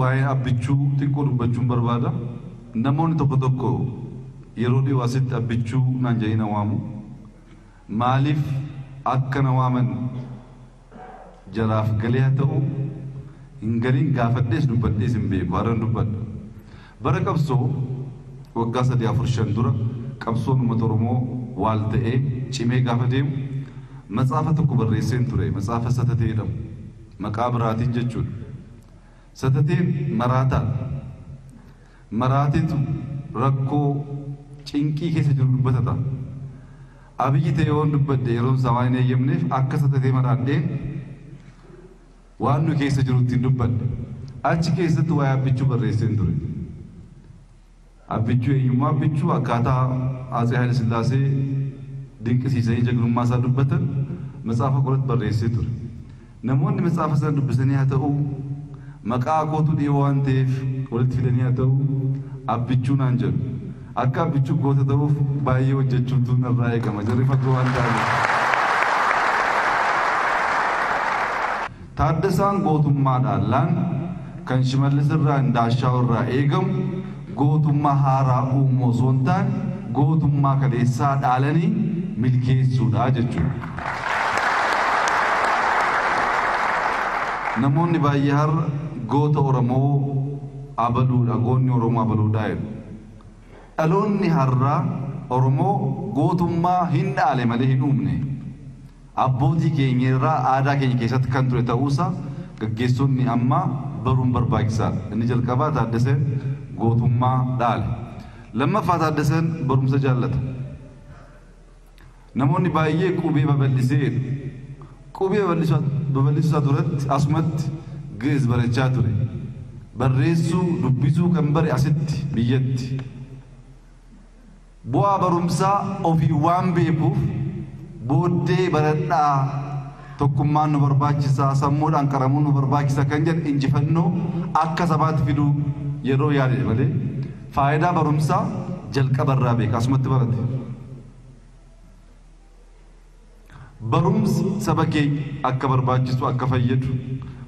waa'ee Abbichuu xiqqoo dubbachuun barbaada. Namoonni tokko tokko yeroo dhiyoo asitti Abbichuu naan jedhanii na waamu. Maaliif akka na waaman jaraaf galee haa ta'u hin galiin gaafadhees dubbadhees hin beeku, har'an dubbadha. Bara qabsoo waggaa 3 4 5 dura qabsoon uummata Oromoo waal ta'ee cimee gaafa deemu matsaafa tokko barreesseen ture, matsaafa Satatee jedhamu maqaa biraatiin jechuudha. Satateen maraataadha. Maraateetu rakkoo cinqii keessa jiru dubbatata. Abiyyi ta'e yoon dubbadde yeroon isaa waan hin eeyyamneef akka satatee maraadheen waan nu keessa jiru ittiin dubbadde. Achi keessatti waa'ee Abbichuu barreesseen ture. Abbichuu eenyummaa Abbichuu akkaataa Atsee Haayile Sillaasee dinqisiisanii jagnummaa isaa dubbatan matsaafa koratti barreessee ture. Namoonni matsaafa sana dubbisanii haa ta'u maqaa kootu dhiyoo waan ta'eef walitti fidanii haa ta'u Abbichuu naan jedhu. Akka Abbichuu goota ta'uuf baay'ee hojjechuutu narraa eegama. Jarri fagoo waan ta'aniif. Taaddasaan gootummaa dhaallaan kan Shimallis irraa Indaashaa'u irraa eegamu gootummaa haaraa uumuu osoo hin taane gootummaa kaleessaa dhaalanii milkeessuudha jechuudha. Namoonni baay'ee har'a goota Oromoo abaluudha, goonni Oromoo abaluudha jedhu. Dhaloonni har'aa Oromoo gootummaa hin dhaale malee hin uumne. Abbootii keenya irraa aadaa keenya keessatti kan ture ta'uusaa gaggeessonni ammaa baruun barbaachisaadha. Inni jalqabaa Taaddaseen gootummaa dhaale. Lammaffaa Taaddaseen barumsa jaallata. Namoonni baay'ee qubee babal'isee jedhu. Qubee babal'isuu isaa duratti asumatti Gi'ez barachaa ture. Barreessuu, dubbisuu kan bare asitti biyyatti. Bu'aa barumsaa ofii waan beekuuf booddee baradhaa tokkummaan nu barbaachisaa, sammuudhaan qaramuun nu barbaachisa kan jedhu injifannoo akka sabaatti fiduu yeroo yaade malee faayidaa barumsaa jalqabarraa beeka, asumatti barate. Barumsi saba keenya akka barbaachisu, akka fayyadu,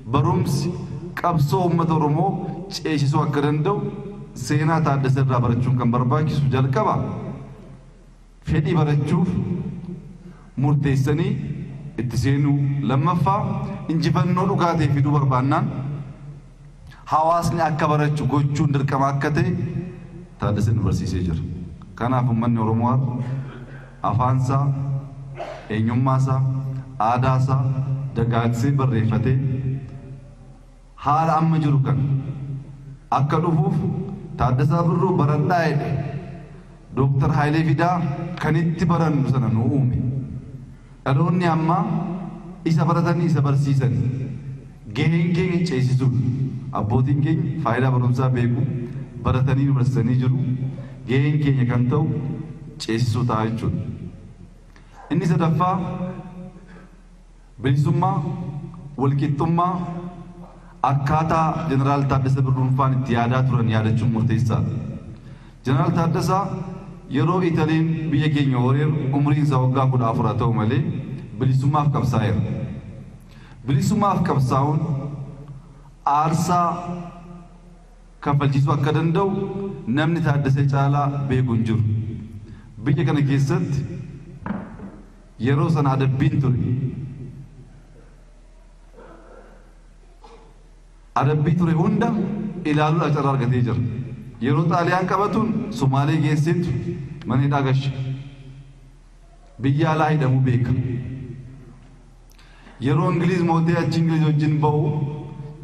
barumsi qabsoo uummata Oromoo ceesisuu akka danda'u seenaa Taaddasee irraa barachuun kan barbaachisu jalqaba fedhii barachuuf murteessanii itti seenuu, lammaffaa injifannoo dhugaa ta'e fiduu barbaannaan hawaasni akka barachu gochuun dirqama akka ta'e Taaddaseen nu barsiisee jira. Kanaaf uummanni Oromoo har'a afaansaa, eenyummaasaa, aadaasaa dagaagsee barreeffatee haala amma jiru kan akka dhufuuf Taaddasaa Birruu baradhaa jedhe. Dooktar Hayilee Fidaa kan itti barannu sana nu uume. Dhaloonni ammaa isa baratanii isa barsiisanii gaheen keenya ceesisuudha. Abbootiin keenya faayidaa barumsaa beeku, baratanii nu barsiisanii jiru. Gaheen keenya kan ta'u ceesisuu ta'a jechuudha. Inni sadaffaa bilisummaa, walqixxummaa akkaataa Jeneraal Taaddasee Birruun itti yaadaa turan yaadachuun murteessaadha. Jeneraal Taaddasaa yeroo Italiin biyya keenya weeraru umriin isaa waggaa 14 haa ta'u malee bilisummaaf qabsaa'eera. Bilisummaaf qabsaa'uun aarsaa kaffalchiisuu akka danda'u namni Taaddasee caalaa beeku hin jiru. Biyya kana keessatti yeroo sana adabbiin ture. Adabbii ture hunda ilaaluudhaaf carraa argatee jira. Yeroo Xaaliyaan qabatuun Sumaalee geesseetu mana hidhaa gashe. Biyya alaa hidhamuu beeka. Yeroo Ingiliiz mootee achi Ingiliiz wajjin ba'u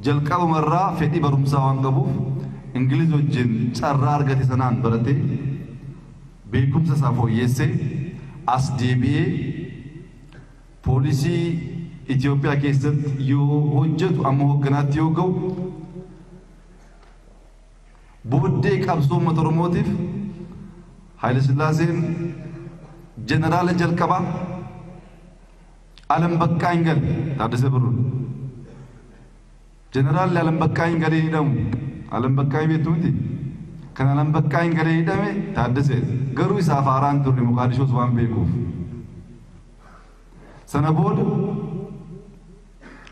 jalqabumarraa fedhii barumsaa waan qabuuf Ingiliiz wajjin carraa argate sanaan baratee beekumsa isaa fooyyessee as deebi'ee poolisii Itoophiyaa keessatti yoo hojjetu amma hoogganaatti yoo ga'u booddee qabsoo uummata Oromootiif Haayile Sillaaseen jeneraala jalqabaa Alam Baqqaa hin galle Taaddasee Birruun. Jeneraalli Alam Baqqaa hin galee hidhamu. Alam Baqqaa hin beektu miti? Kan Alam Baqqaa hin galee hidhame Taaddasee. Garuu isaaf haaraan turre Moqaadishoos waan beekuuf. Sana booda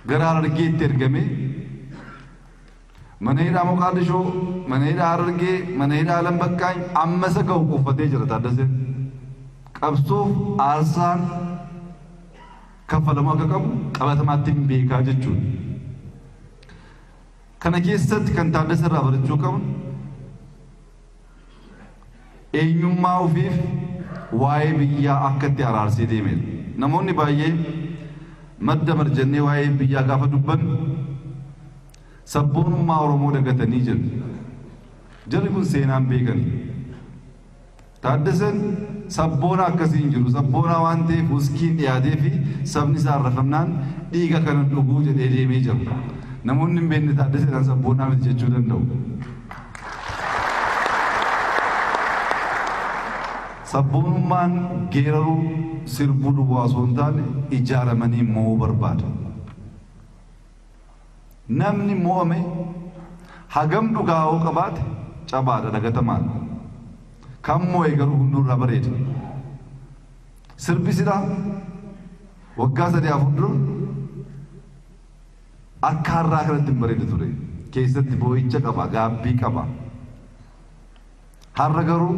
gara Harargeetti ergamee Mana hidhaa Moqaadishoo, mana hidhaa Harargee, mana hidhaa Lambakkaany amma isa ga'u uffatee jira Taaddaseen. Qabsoof aarsaan kaffalamuu akka qabu qabatamaatti hin beekaa jechuudha. Kana keessatti kan Taaddasee irraa barachuu qabnu eenyummaa ofiif waa'ee biyyaa akka itti araarsee deemedha. Namoonni baay'ee madda marjannee waa'ee biyyaa gaafa dubbannu sabboonummaa Oromoo dagatanii jiru. Jarri kun seenaan beekani. Taaddaseen sabboona akkasii hin jiru. Sabboona waan ta'eef wuskiin dhiyaatee fi sabni isaa arrafamnaan dhiiga kana dhuguu jedhee deemee jira. Namoonni hin beekne Taaddaseedhaan sabboonaa miti jechuu danda'u. Sabboonummaan geeraruu sirbuu duwwaa osoo hin taane ijaaramanii mo'uu barbaada. Namni mo'ame hagam dhugaa hoo qabaate cabaadha dagatamaadha. Kan mo'e garuu hundurraa bareeda. Sirbi silaa waggaa 3-4 dura akka har'aa kanatti hin bareedu ture. Keessatti boo'icha qaba, gaabbii qaba. Har'a garuu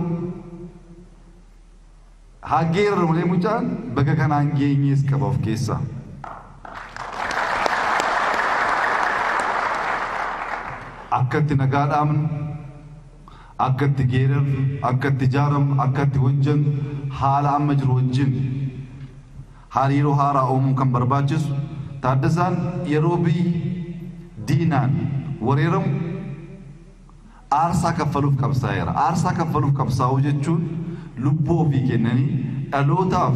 haa geeraru malee mucaan baga kanaan geenyees qaba of keessaa. Akka itti nagaa dhaabnu, akka itti geerarru, akka itti ijaaramnu, akka itti hojjennu haala amma jiru wajjin hariiroo haaraa uumuu kan barbaachisu. Taaddasaan yeroo biyyi diinaan weeraramu aarsaa kaffaluuf qabsaa'eera. Aarsaa kaffaluuf qabsaa'uu jechuun lubbuu ofii kennanii dhalootaaf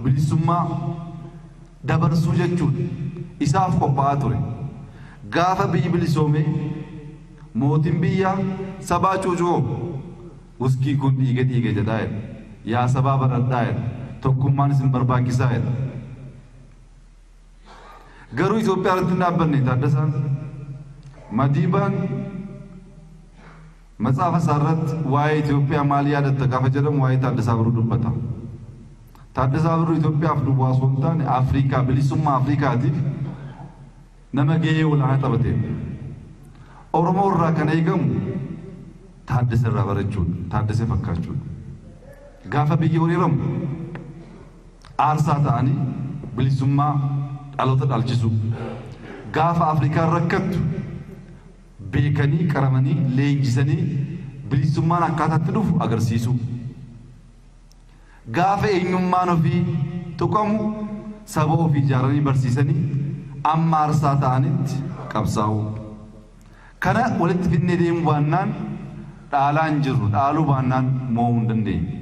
bilisummaa dabarsuu jechuudha. Isaaf qophaa'aa ture. Gaafa biyyi bilisoome mootiin biyyaa sabaa cuucuu wuskii kun dhiiga dhiiga jedhaa jedha. Yaa sabaa baradhaa jedha. Tokkummaan isin barbaachisaa jedha. Garuu Itoophiyaa irratti hin dhaabbanne Taaddasaan. Madiibaan matsaafa isaa irratti waa'ee Itoophiyaa maal yaadatta gaafa jedhamu waa'ee Taaddasaa Birruu dubbata. Taaddasaa Birruu Itoophiyaaf duwwaa osoo hin taane Afrikaa bilisummaa Afrikaatiif nama gahee olaanaa taphateedha. Oromoo irraa kan eegamu Taaddasee irraa barachuudha, Taaddasee fakkaachuudha. Gaafa biyyi weeraramu aarsaa ta'anii bilisummaa dhaloota dhalchisuu. Gaafa Afrikaan rakkattu beekanii qaramanii leenjisanii bilisummaan akkaataatti dhufu agarsiisuu. Gaafa eenyummaan ofii tuqamu saba ofii ijaaranii barsiisanii amma aarsaa ta'anitti qabsaa'uu. Kana walitti fidnee deemuu baannaan dhaalaan jirru dhaaluu baannaan mo'uu hin dandeenye.